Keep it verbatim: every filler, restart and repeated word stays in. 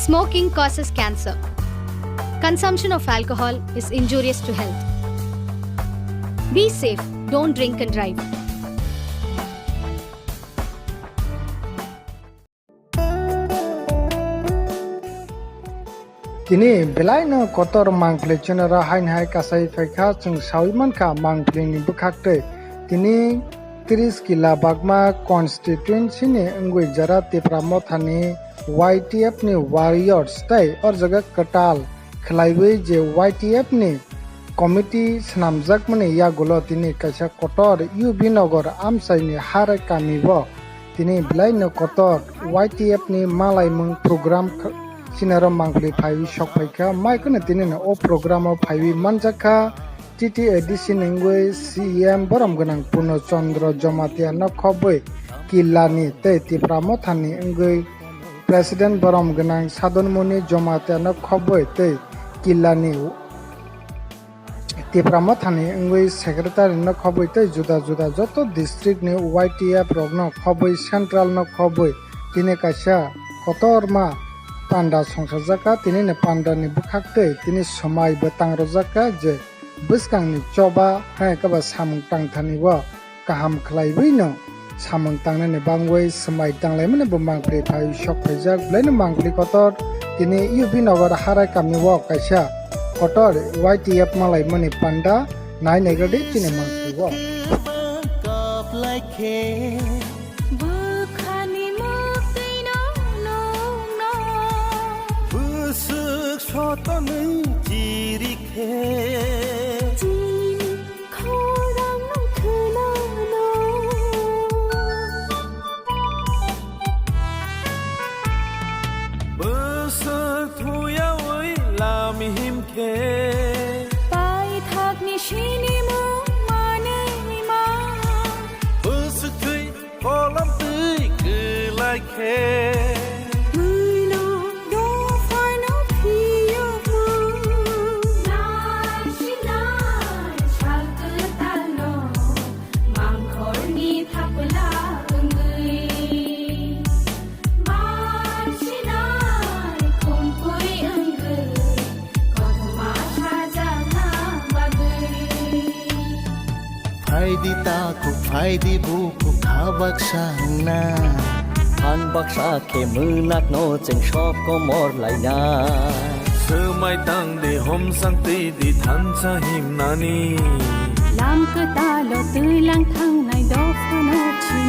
Smoking causes cancer. Consumption of alcohol is injurious to health. Be safe, don't drink and drive. Tini belai no kotor mangpili chunaro haini hai kasai phaikha, chwng sawi mankha mangpili ni bwkhak twi. Tini tris kila bagma constituency ni wngwi jara Tipra Motha ni Y T F ni warriors tei o jaga kwtal khwlaiwi je Y T F ni committee swnamjakmani yagulo tini kaisa kotor U B Nagar amchaini Harai kamio tini belaino kotor Y T F ni malaimung program kh-, sinaro mangpili phaiwi sok phaikha. Mai kheno tini no o program o phaiwi manjakha T T A D C ni wngwi C E M borom gwnang Purno Chandra Jamatia no khobwi Killani tei Tipra Motha ni wngwi President borom gwnang Sadon Muni Jamatia no khobwi tei Killani Tipra Motha ni wngwi secretary no khobwi tei juda juda joto district ni Y T F rok no khobwi central no khobwi tini kaisa kotorma panda songsajakha. Tini ni panda ni bwkhak tei tini swmai bwtang rwjakha je bwskang ni choba hai khe ba samung tangthani o kaham khwlaiwi no samung tangnani bangwi swmai tanglaimani bo mangpili phai sok phaijak. Belaino mangpili kotor tini U B Nagar Harai kamio kaisa kotor Y T F malaimani panda nai naigra di chini mangpili o. Bwkhani mwktwino nungno. Bwswk sotonwi chirikhe. Chini khorang khwnano. Bwswk thuyawi lam himkhe. Paithakni sinimung manwi ma. Bwswk thwi Kolam twi kwlai khe. Bwino dophano phiyokma. Nai sinai sal kwtalno mangkhorni thapla wngwi. Mai sinai khumpui wngwi kothoma sajakna bagwi. Phaidi takhuk, phaidi bukhuk, kha baksa wngna. Phan baksa khe mwnakno chwng sok komor laina. Swmai tang di, homsang twi di, thansa himnani. Lam kwtalo twilang thangnai dophano chini.